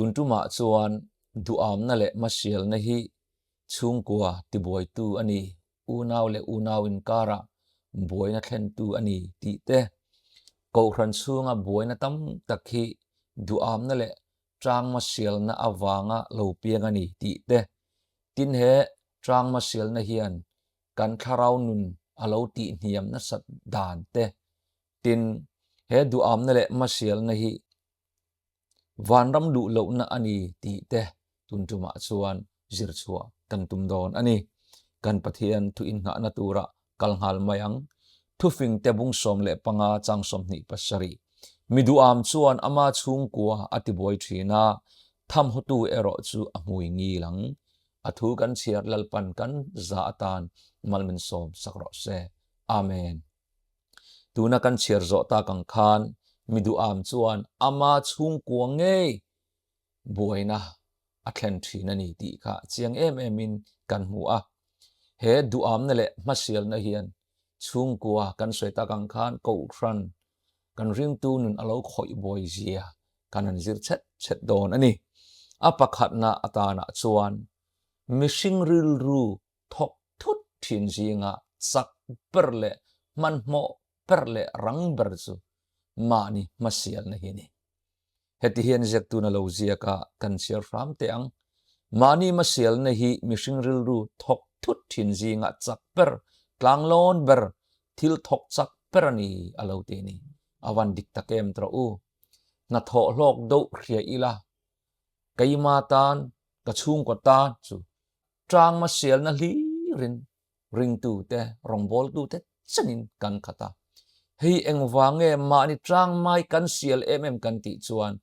Tun tumah chuan duhamna leh hmasialna hi chhungkua tibuaitu a ni, unau leh unau inkarah buaina thlentu a ni tih te, Kohhran chhunga buaina tam tak hi duhamna leh tangmasialna avanga lo piang a ni tih te, tin he tangmasialna hian kan thlarau nun a lo tihhniam nasat dan te, tin he duhamna leh hmasialna hi Vanram luh lohna a ni tih te tun tumah chuan zir chhuah kan tum dawn a ni. Kan Pathian thu inngahna tura kal nghal mai ang. Thufing te bung 15 chang 27. Mi duham chuan ama chhungkua a tibuai thin a, thamhawtu erawh chu a hmui ngil ang. A thu kan chhiar Lalpan kan za atan mal min sawm sak rawh se. Amen. Tuna kan chhiar zawh tak ang khan mi duham chuan ama chhungkua ngei buaina a thlen thin a ni tih kha chiang em em in kan hmu a. He duhamna leh hmasialna hian chhungkua kan sawi tak ang khan Kohhran kan ringtu nun a lo khawih buai zia kan han zir chet chet dawn a ni. A pakhatna atanah chuan mihring rilru thawk thut thin zinga chak ber leh hmanhmawh ber leh rang ber chu mahni hmasialna hi a ni. Heti hian ziaktuna lo ziak a kan chhiar hram teh ang. Mahni hmasialna hi mihring rilru thawk thut thin zinga chak ber, tlanglawn ber, thil thawk chak ber a ni a lo ti a ni. A van dik tak em tawh u. Hnathawh hlawk deuh hria ila, keima tan, ka chhungkaw tan chu Tang hmasialna hlirin ringtute, rawngbawltute chenin kan khat a. Hei engvang nge mahni tang mai kan sial em em kan tih chuan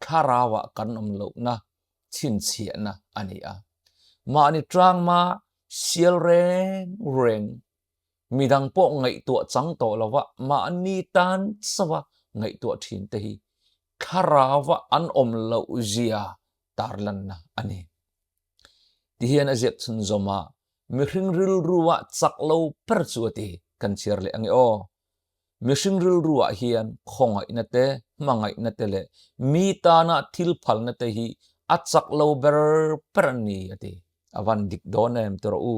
thlarauah kan awm lohna chhinchhiahna a ni a. Mahni tang ma sial reng reng, midang pawh ngaihtuah chang tawh lova mahni tan chauha ngaihtuah thinte hi thlarauah an awm loh zia tarlanna a ni. Tihian a ziak chhunzawm a, mihring rilruah chak lo ber chu a ti, kan chhiar leh ange aw. Mihring rilruah hian khawngaihna te, hmangaihna te leh mi tana thil phalna te hi a chak lo ber ber an ni a ti. A van dik dawn em ti rawh u.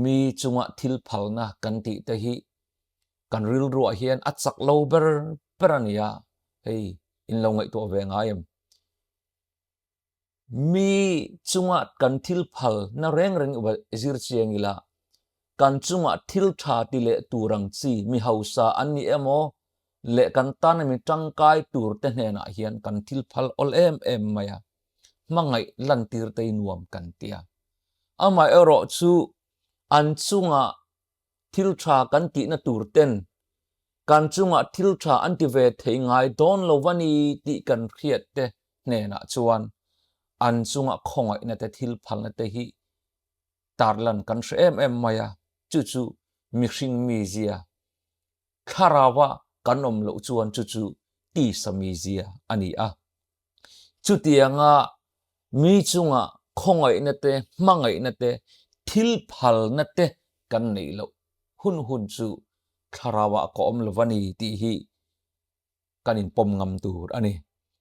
Mi chunga thil phalna kan tih te hi kan rilruah hian a chak lo ber ber a ni a, hei in lo ngaihtuah ve ngai em? Mi chunga kan thil phal na reng reng zir chiang ila, kan chunga thil tha ti leh tur ang chi mi hausa an ni emaw leh kan tana mi tangkai tur te hnenah hian kan thil phal awl em em mai a, hmangaih lantir te hi nuam kan ti a. Amaherawh chu an chunga thil tha kan tihna tur ten kan chungah thil tha an ti ve thei ngai dawn lo va ni tih kan hriat te hnenah chuan an chunga khawngaihna te thil phalna te hi tarlan kan hre em em mai a, chu chu mihring mizia thlaraua kan awm loh chuan chu chu tisa mizia a ni a. Chutianga mi chunga khawngaihna te, hmangaihna te, thil phalna te kan neih loh hun hun chu thlarauah ka awm lo va ni tih hi kan inpawm ngam tur a ni.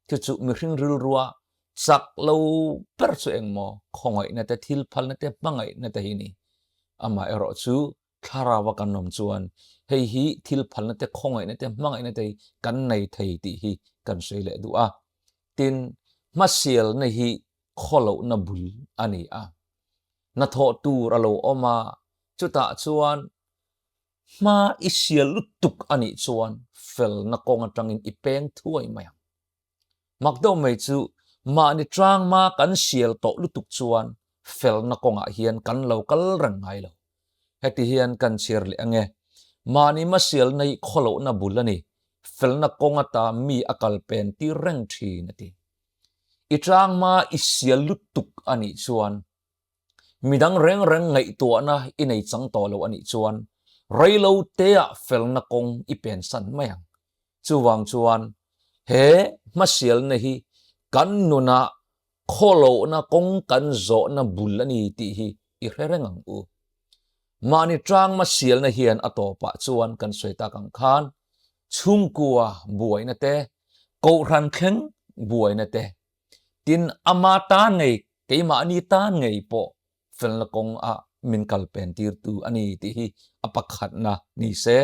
Chu chu mihring rilrua chak lo ber chu engmaw khawngaihna te, thil phalna te, hmangaihna te hi ni. Amaherawh chu Thlarau a kan awm chuan hei hi thil phalna te, khawngaihna te, hmangaihna te hi kan nei thei tih hi kan sawi leh duh a. Tin, hmasialna hi khawlohna bul a ni a. Hnathawh tur a lo awm a, chutah chuan hma i sial lutuk a nih chuan felna kawng atangin i peng thuai mai ang. Mak deuh mai chu mahni tangma kan sial tawh lutuk chuan felna kawngah hian kan lo kal reng ngai lo. Heti hian kan chhiar leh ange, mahni hmasialna hi khawlohna bul a ni, felna kawng ata mi a kal pen tir reng thin a ti. I tangma i sial lutuk a nih chuan midang reng reng ngaihtuahna i nei chang tawh lo a nih chuan reilo teah felna kawng i pensan mai ang. Chuvang chuan he hmasialna hi kan nunah khawlohna kawng kan zawhna bul a ni tih hi i hre reng ang u. Mahni tang hmasialna hian a tawpah chuan kan sawi tak ang khan chhungkua buaina te, kohhran thleng buaina te, tin ama tan ngei, keimahni tan ngei pawh felna kawng a min kal pen tirtu a ni tih hi a pakhatna ni se.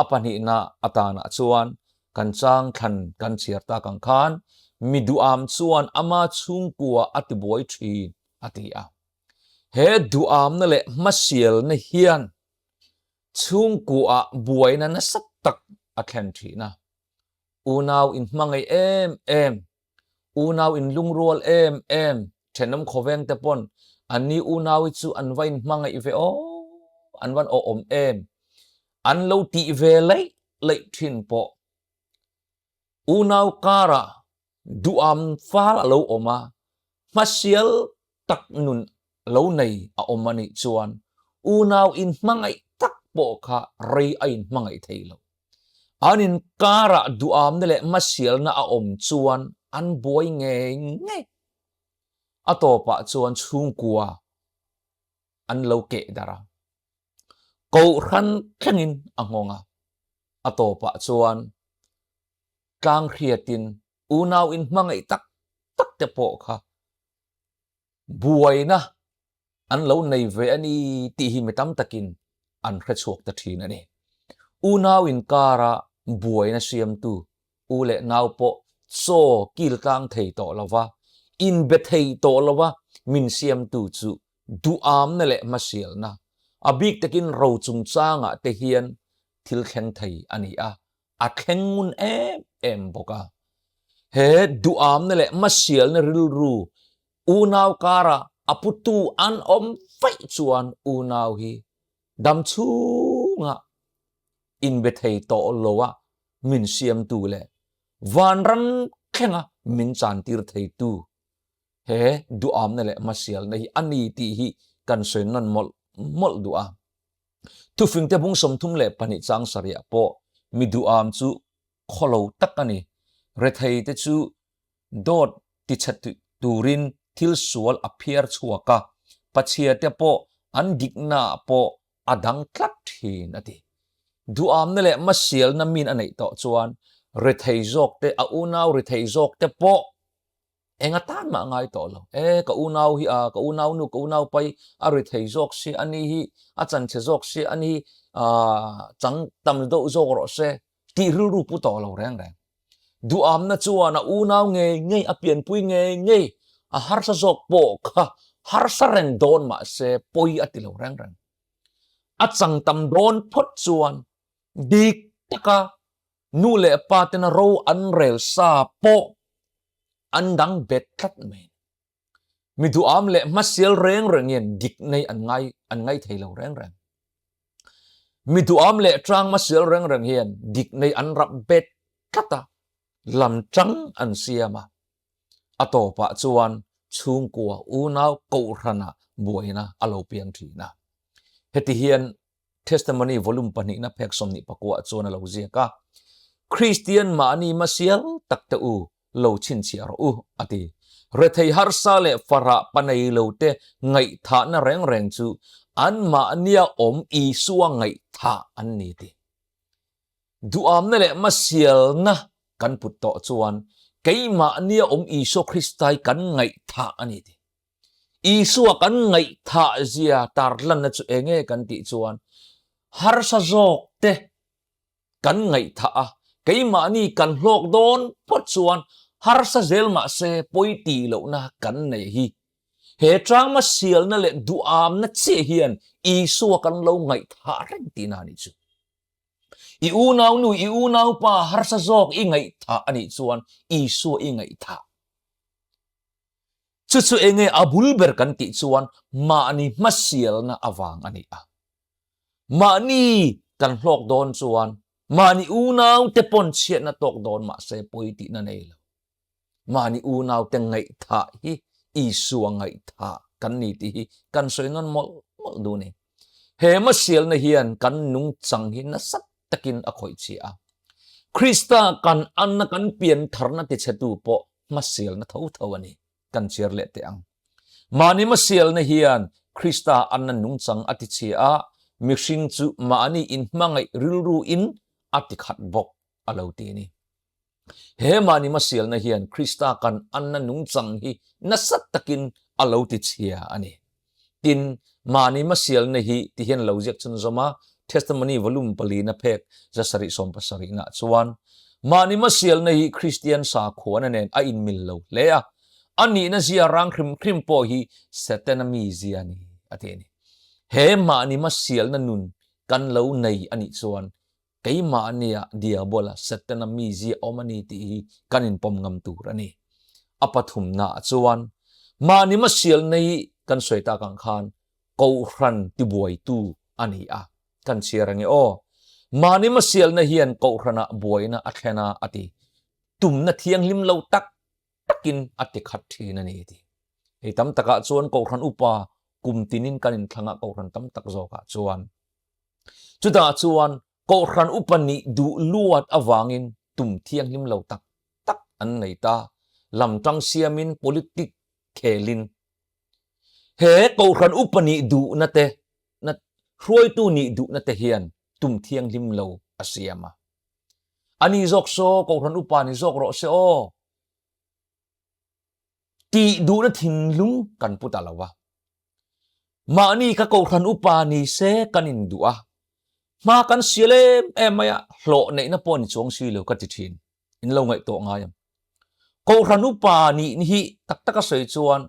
A pahnihna atanah chuan kan chang thlan kan chhiar tak ang khan mi duham chuan ama chhungkua a tibuai thin a ti a. He duhamna leh hmasialna hian chhungkuaah buaina nasa tak a thlen thin a. Unau inhmangaih em em, unau inlungrual em em thenawm khawveng te pawn anni unau hi chu an va inhmangaih ve aw, an van awhawm em, an lo tih ve laih laih thin pawh. Unau karah duham fal a lo awm a, hmasial tak nun lo nei a awm a nih chuan unau inhmangaih tak pawh kha rei a inhmangaih thei lo. An inkarah duhamna leh hmasialna a awm chuan an buai ngei ngei. A tawpah chuan chhungkua an lo keh darh a. Kohhran thlengin a nghawng a, a tawpah chuan tlang hriatin unau inhmangaih tak tak te pawh kha buaina an lo nei ve a ni tih hi mi tam takin an hre chhuak ta thin a ni. Unau inkara buaina siamtu u leh nau pawh chaw kil tlang thei tawh lo va, inbe thei tawh lo va min siamtu chu duhamna leh hmasialna, a bik takin ro chungchangah te hian thil thleng thei a ni a, a thleng ngun em em bawk a. He duhamna leh hmasialna rilru unau kara a putu an awm vaih chuan unau hi dam chhunga inbe thei tawh lo a min siamtu leh vanram thlenga min chantir theitu he duhamna leh hmasialna hi a ni tih hi kan sawi nawn mawlh mawlh duh a. Thufingte bung 32 chang sarih ah pawh mi duham chu khawlo tak a ni, retheite chu dawt tichhe turin thil sual a phiar chhuak a, pachhiate pawh an diknaah pawh a dang tlat thin a ti. Duhamna leh hmasialna min a neih tawh chuan rethei zawkte, a unau rethei zawkte pawh eng atan mah a ngai tawh lo. E, ka unau hi a, ka unau nu, ka unau pai a rethei zawk si, ani hi a chanchhe zawk si, ani hi chang tam deuh zawk rawh se tih rilru pu tawh lo reng reng. Duhamna chuan a unau ngei ngei, a pianpui ngei ngei, a harsa zawk pawh kha harsa reng dawn mah se pawi a ti lo reng reng. A chang tam dawn phawt chuan dik taka nu leh pa tena ro an rel sa pawh an dang bet tlat mai. Mi duham leh hmasial reng reng hian dik nei an ngai an ngai thei lo reng reng. Mi duham leh tang hmasial reng reng hian dik nei an rap bet tlat a, lam tang an siam a. A tawpah chuan chhungkua unau kohhrana buaina a lo piang thin a. Heti hian Testimony Volume pahnihna phek 29 chuan a lo ziak a, Kristian mahni hmasial tak te u lo chhinchhiah rawh u, a ti. Rethei harsa leh farah pa nei lo te ngaihthahna reng reng chu anmahnia awm Isua ngaihthah an ni ti. Duhamna leh hmasialna kan put tawh chuan keimahnia awm Isua Kristai kan ngaihthah a ni ti. Isua kan ngaihthah zia tarlanna chu enge kan tih chuan harsa zawk te kan ngaihthah a, keimahni kan hlawk dawn phawt chuan harsa zel mah se pawi tih lohna kan nei hi. He tlangma sialna leh duhamna chiah hian Isua kan lo ngaihthah reng tihna a nih chu. I unaunu, i unaupa harsa zawk i ngaihthah a nih chuan Isua i ngaihthah. Chu chu enge a bul ber kan tih chuan mahni hmasialna avang a ni a. Mahni kan hlawk dawn chuan mahni unaute pawn chhiatna tawk dawn mahse pawi tihna nei lo. Mahni unaute ngaihthah hi Isua ngaihthah kan ni tih hi kan sawi nawn mawlh mawlh duh a ni. He hmasialna hian kan nungchang hi nasa takin a khawih chhia a. Krista kan anna kan piantharna tichhetu pawh hmasialna tho tho a ni. Kan chhiar leh teh ang. Mahni hmasialna hian Krista anna nungchang a tichhia a, mihring chu mahni inhmangaih rilru in a tikhat bawk a lo ti a ni. He mahni hmasialna hian Krista kan anna nungchang hi nasa takin a lo tichhia a ni. Tin, mahni hmasialna hi ti hian lo ziak chhunzawm a, Testimony Volume palina phek 770 nah chuan, Mahni hmasialna hi Kristian sakhuana nen a inmil lo hle a, a nihna zia rang hrim hrim pawh hi Setana mizia a ni, a ti a ni. He mahni hmasialna nun kan lo nei a nih chuan keimahnia Diabola, Setana mizia awm a ni tih hi kan inpawm ngam tur a ni. A pathumnaah chuan mahni hmasialna hi kan sawi tak ang khan Kohhran tibuaitu a ni a, kan chhiar ange aw. Mahni hmasialna hian Kohhranah buaina a thlen a, a ti. Tumna thianghlim lo tak takin a ti khat thin a ni ti. Hei tam takah chuan Kohhran upa kum tinin kan inthlang a, Kohhran tam tak zawkah chuan. Chutah chuan Kohhran upa nih duh luat avangin tum thianghlim lo tak tak an nei ta, lamtang siamin politic khelin. He Kohhran upa nih duhna te, na hruaitu nih duhna te hian tum thianghlim lo a siam a. Ani zawk saw Kohhran upa ni zawk rawh se aw tih duhna thinlung kan pu ta lo a. Mahni kha Kohhran upa ni se kan induh a, hma kan sial em em mai a, hlawh neihna pawh ni chuang si lo ka ti thin. In lo ngaihtuah ngai ang. Kohhran upa nih hi tak taka sawi chuan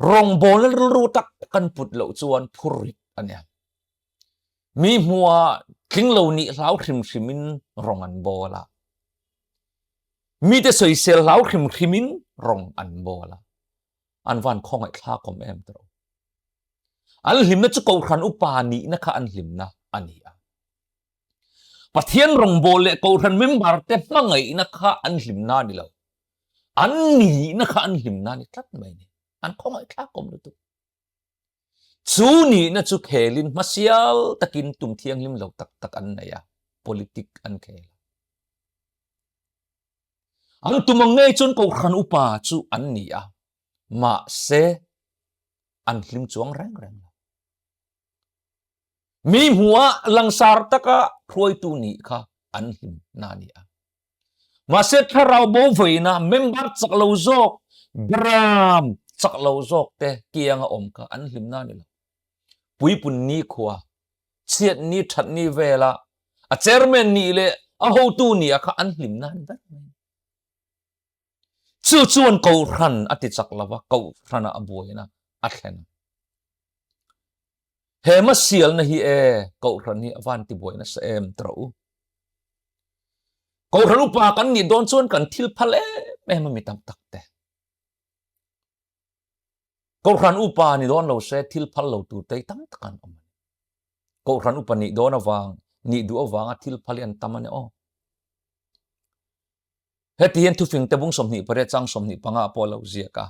rawngbawlna rilru tak kan put loh chuan phur rit a nia. Mi hmua tling lo nih hlau hrim hrimin rawng an bawl a. Mite sawisel hlau hrim hrimin rawng an bawl a. An van khawngaih thlak awm em tawh. An hlimna chu Kohhran upa nihna kha an hlimna a ni a. Pathian rawngbawl leh Kohhran member te hmangaihna kha an hlimna a ni lo. An nihna kha an hlimna a ni tlat mai a ni. An khawngaih thlak awm lutuk. Chu nihna chu khelin hmasial takin tum thianghlim lo tak tak an nei a, politic an khel a. An tum ang ngei chuan Kohhran upa chu an ni a, mahse an hlim chuang reng reng lo. Mi hmuah langsar taka hruaitu nih kha an hlimna a ni a. Mahse thlarau bo veina member chak lo zawk, beram chak lo zawk te kianga awm kha an hlimna a ni lo. Puipun nikhua, chhiat ni that ni vela a chairman nih leh a hotu nih a kha an hlimna a ni ber mai. Chu chuan Kohhran a ti chak lo va, Kohhranah a buaina a thlen a. He hmasialna hi e, Kohhran hi a van ti buai nasa em ti rawh u. Kohhran upa kan nih dawn chuan kan thil phal em em a mi tam tak te. Kohhran upa ni dawn lo se thil phal lo tur te tam tak an awm a ni. Kohhran upa nih dawn avang, nih duh avanga thil phal hi an tam a ni aw. Heti hian thufing te bung 28 chang 25 pawh a lo ziak a,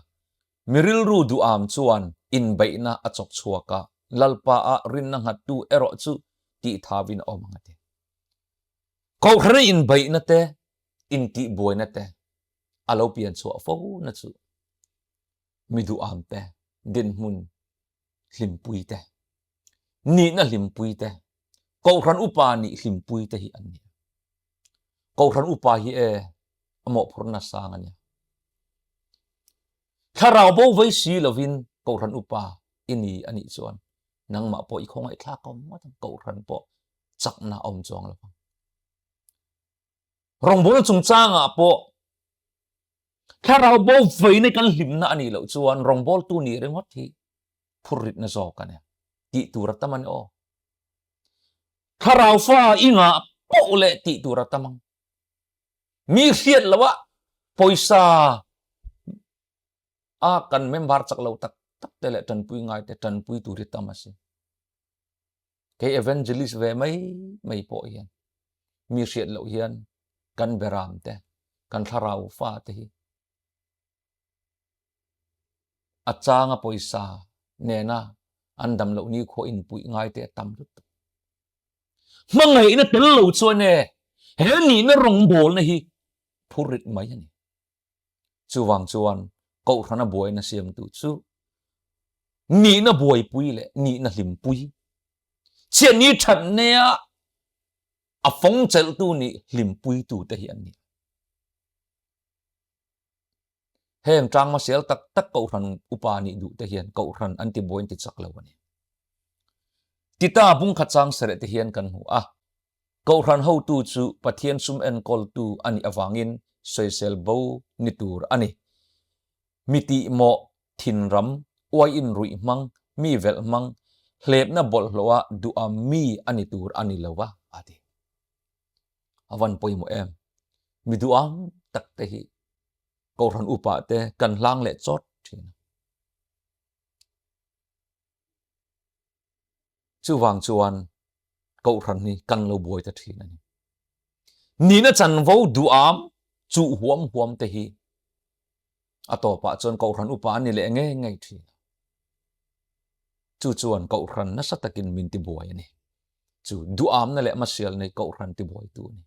Mi rilru duham chuan inbeihna a chawk chhuak a, Lalpa ah rinna nghattu erawh chu tihthauin a awm ang a ti. Kohhran inbeihna te, intihbuaina te a lo pian chhuah fo na chu mi duham te, dinhmun hlimpui te, nihna hlimpui te, Kohhran upa nih hlimpui te hi an ni. Kohhran upa hi e a mawhphurhna sang a nia. Thlarau bo vei si lovin Kohhran upa i ni a nih chuan nangmah pawh i khawngaihthlak awm ngawt ang, Kohhran pawh chakna a awm chuang lovang. Rawngbawlna chungchangah pawh thlarau bo veina kan hlimna a nih loh chuan rawngbawltu nih ringawt hi phurritna zawk a ni. Tih tur a tam a ni aw. Thlarau fa i ngah poh leh tih tur a tam ang. Mi hriat loh ah pawisa a kan member chak lo tak tak te leh tanpui ngai te tanpui tur hi tam a si. Kei evangelist ve mai mai pawh hian mi hriat loh hian kan beram te, kan thlarau fa te hi a changa pawisa nena an dam loh ni khua inpuih ngai te a tam lutuk. Hmangaihna tel lo chuan e he nihna rawngbawlna hi phurrit mai a ni. Chuvang chuan Kohhrana buaina siamtu chu nihna buaipui leh nihna hlimpui, chhiatni thatnea a fawng chelhtu nih hlimpuitute hi an ni. Heng tang hmasial tak tak Kohhran upa nih duh te hian Kohhran an ti buai an ti chak lo a ni. Tita bungkhat chang sereh te hian kan hmu a. Kohhran hotu chu Pathian sum enkawltu a nih avangin sawisel bo ni tur a ni. Mi tihmawh, thinram, uaiin ruih hmang, mi velh hmang, hlepna bawlhhlawha duham mi a ni tur a ni lo a, a ti. A van pawimawh em? Mi duham tak te hi Kohhran upa te kan hlang leh chawt thin a. Chuvang chuan Kohhran hi kan lo buai ta thin a ni. Nihna chanvo duham chuh huam huam te hi a tawpah chuan Kohhran upa an ni leh ngei ngei thin a. Chu chuan Kohhran nasa takin min tibuai a ni. Chu duhamna leh hmasial nei Kohhran tibuaitu a ni.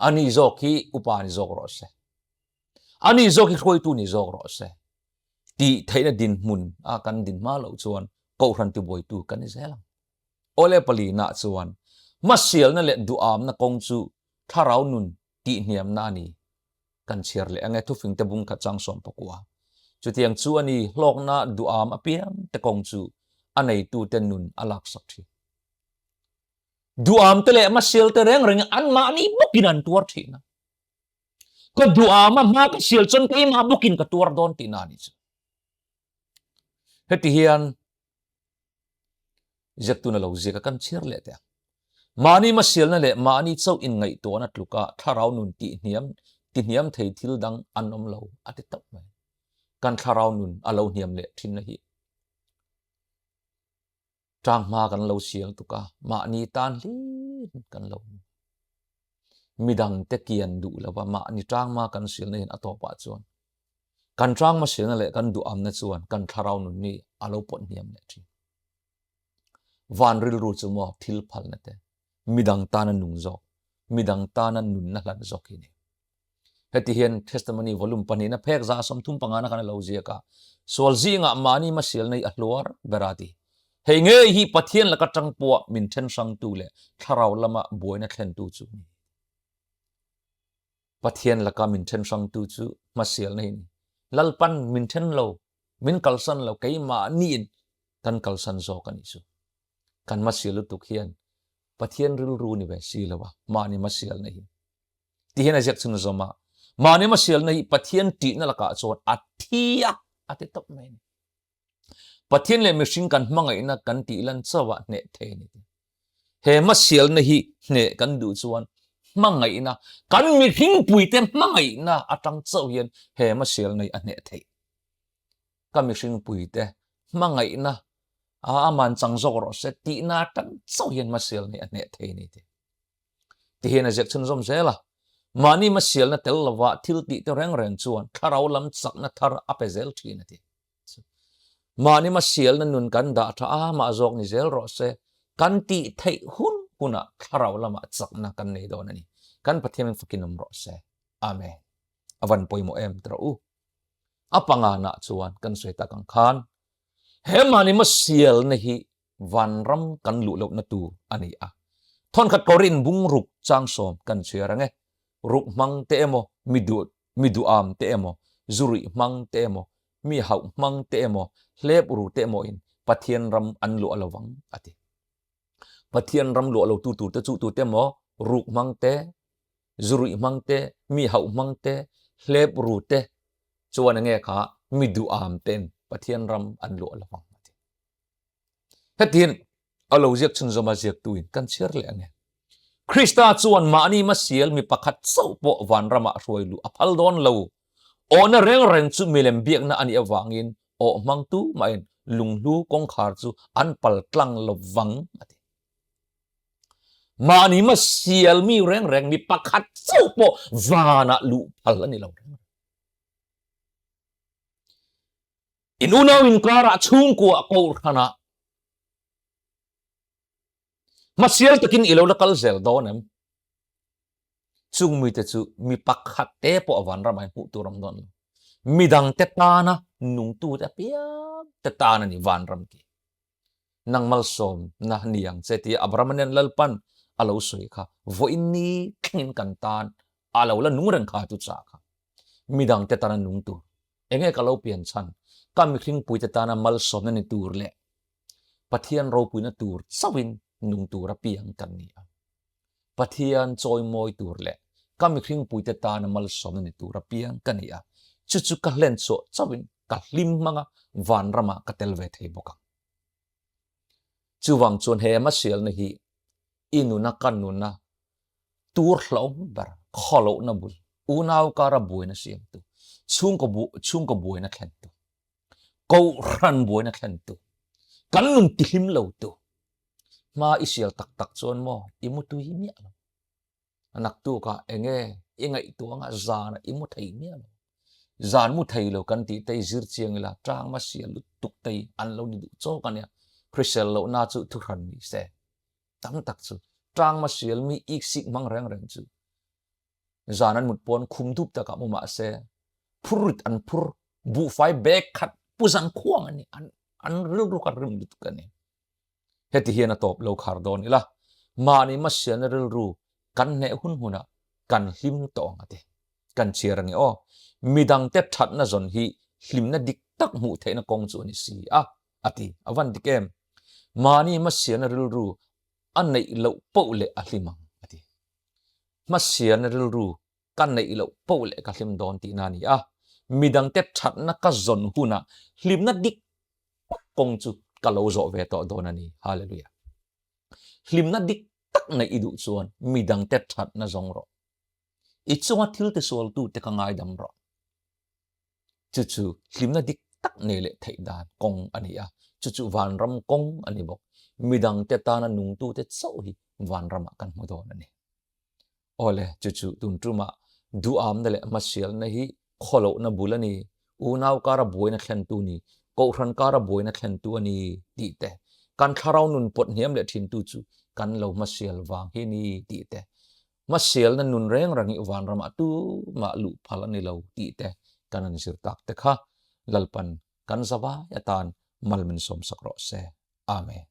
Ani zawk hi upa ni zawk rawh se. Ani zawk hi hruaitu ni zawk rawh se. Tih theihna dinhmun a kan din hma loh chuan Kohhran tibuaitu kan ni zel ang. Awle palina chuan hmasialna leh duhamna kawng chu thlarau nun tihhniamna a ni. Kan chhiar leh ange thufing te bung khat chang 14. Chutiang chu a ni hlawkna duham apiang te kawng chu a neitute nun a laksak thin. Duham te leh hmasial te reng reng anmahni bawkin an tuar thin a. Ka duham a hma ka sial chuan keimah bawkin ka tuar dawn tihna a ni chu. Heti hian ziaktuna lo ziak a kan chhiar leh teh ang. Mahni hmasialna leh mahni chauh inngaihtuahna tluka thlarau nun tihhniam tihhniam thei thil dang an awm lo a ti tauh mai. Kan thlarau nun a lo hniam leh thinna hi Tang hma kan lo sial tuk a, mahni tan hlir kan lo ni. Midang te kian duh lo va, mahni tang hma kan sialna hian a tawpah chuan kan tang hma sialna leh kan duhamna chuan kan thlarau nun hi a lo pawt hniam leh thin. Van rilru chu maw thil phalna te, midang tana nung zawk, midang tana nunna hlan zawk hi a ni. Heti hian Testimony Volume pahnihna phek 35 na khan a lo ziak a, Sual zingah mahni hmasial nei a hluar ber a ti. Hei ngei hi Pathian laka tang pawh min then hrangtu leh thlarau lama buaina thlentu chu a ni. Pathian laka min then hrangtu chu hmasialna hi a ni. Lalpan min then lo, min kalsan lo, keimahniin kan kalsan zawk a nih chu. Kan hmasial lutuk hian Pathian rilru ni ve si lo a, mahni hmasialna hi. Ti hian a ziak chhun zawm a, mahni hmasialna hi Pathian tihna lakah chuan a thi a, a ti tawp mai a ni. Pathian leh mihring kan hmangaihna kan tih lan chauh ah hneh thei a ni ti. He hmasialna hi hneh kan duh chuan hmangaihna, kan mihring puite hmangaihna atang chauh hian he hmasialna hi a hneh theih. Ka mihring puite hmangaihna a aman chang zawk rawh se tihna atang chauh hian hmasialna hi a hneh thei a ni ti. Ti hian a ziak chhunzawm zel a, mahni hmasialna tel lova thil tih te reng reng chuan thlarau lam chakna thar a pe zel thin a ti. Mahni hmasialna nun kan dah tha a, mah zawk ni zel rawh se, kan tih theih hun hunah thlarau lamah chakna kan nei dawn a ni. Kan Pathian fakin awm rawh se. Amen. A van pawimawh em tawh u. A panganah chuan kan sawi tak ang khan he mahni hmasialna hi vanram kan luh lohna tur a ni a. Thawnkhat Korin bung ruk chang sawm kan chhiar ang e. Ruk hmang te emaw, mi duh mi duham te emaw, zu ruih hmang te emaw, mi hauh hmang te emaw, hlep ru te emaw in Pathian ram an luah lo vang a ti. Pathian ram luah lo tu tur te chu tu te emaw, ruk hmang te, zu ruih hmang te, mi hauh hmang te, hlep ru te chuan enge kha mi duham ten Pathian ram an luah lo vang a ti. Hetin a lo ziak chhunzawm a ziaktuin kan chhiar leh ang e. Krista chuan mahni hmasial mi pakhat chauh pawh vanramah hruai luh a phal dawn lo. Awhna reng reng chu milem biakna a nih avangin awh hmangtu mahin lunghlu kawngkhar chu an pal tlang lo vang a ti. Mahni hmasial mi reng reng mi pakhat chauh pawh vanah luh phal a ni lo reng reng. In unau inkarah chhungkua kohhranah hmasial takin i lo la kal zel dawn em? Chung mite chu mi pakhat te pawh a vanram ah hmuh tur awm dawn lo. Midang te tana nungtu te apiang te tan a ni vanram ki. Nang malsawmna ni ang che tia Abrahama nen Lalpan a lo sawi kha vawiin ni thlengin kan tan a lo la nung reng kha chu chah kha. Midangte tana nung tur. Enge ka lo pian chhan? Ka mihringpuite tana malsawmna ni tur leh Pathian ropuina tur chauhin nung tura piang kan ni a. Pathian chawimawi tur leh ka mihringpuite tana malsawmna ni tura piang ka ni a. Chu chu ka hlen chhuah chauhin ka hlim hmanga vanramah ka tel ve thei bawk ang. Chuvang chuan he hmasialna hi i nuna ka nuna tur hlauhawm ber, khawlohna bul, unau kara buaina siamtu, chhungkaw bu chhungkaw buaina thlentu, kohhran buaina thlentu, kan nun tihlim lotu, hma i sial tak tak chuan maw i mu tui miah lo. Naktukah enge i ngaihtuah anga zanah i mu thei miah lo. Zan mu thei lo kan tih te i zir chiang ila tang hmasial lutuk te hi an lo ni duh chawk a nia. Hrisel lohna chu thuhran ni se. Tam tak chu tang hmasial mi iksik hmang reng reng chu zan an mut pawn khum dup takah mu mah se phur rit an phur buhfai bag khat pu zang khuang a ni an an rilru kha rim lutuk a ni. Heti hian a tawp lo khar dawn ila, mahni hmasialna rilru kan hneh hun hunah kan hlim tawh ang a ti. Kan chhiar ange aw, midangte thatna zawn hi hlimna dik tak hmuh theihna kawng chu a ni si a, a ti. A van dik em? Mahni hmasialna rilru a neih loh poh leh a hlim ang, a ti. Hmasialna rilru ka neih loh poh leh ka hlim dawn tihna a ni a, midangte thatna ka zawn hunah hlimna dik tak kawng chu ka lo zawh ve tawh dawn a ni. Hallelujah. Hlimna dik tak neih i duh chuan midangte thatna zawng rawh. I chunga thil tisualtute ka ngaidam rawh. Chu chu hlimna dik tak nei leh theih dan kawng a ni a, chu chu vanram kawng a ni bawk. Midangte tana nungtute chauh hi vanramah kan hmu dawn a ni. Awle, chu chu tun tumah duhamna leh hmasialna hi khawlohna bul a ni, unau kara buaina thlentu ni, kohhran kara buaina thlentu a ni tih te, kan thlarau nun pawt hniam leh thintu chu kan lo hmasial vang hi ni tih te, hmasialna nun reng reng hi vanramah tumah luh phal a ni lo tih te kan han zir tak te kha Lalpan kan zavai atan mal min sawmsak rawh se. Amen.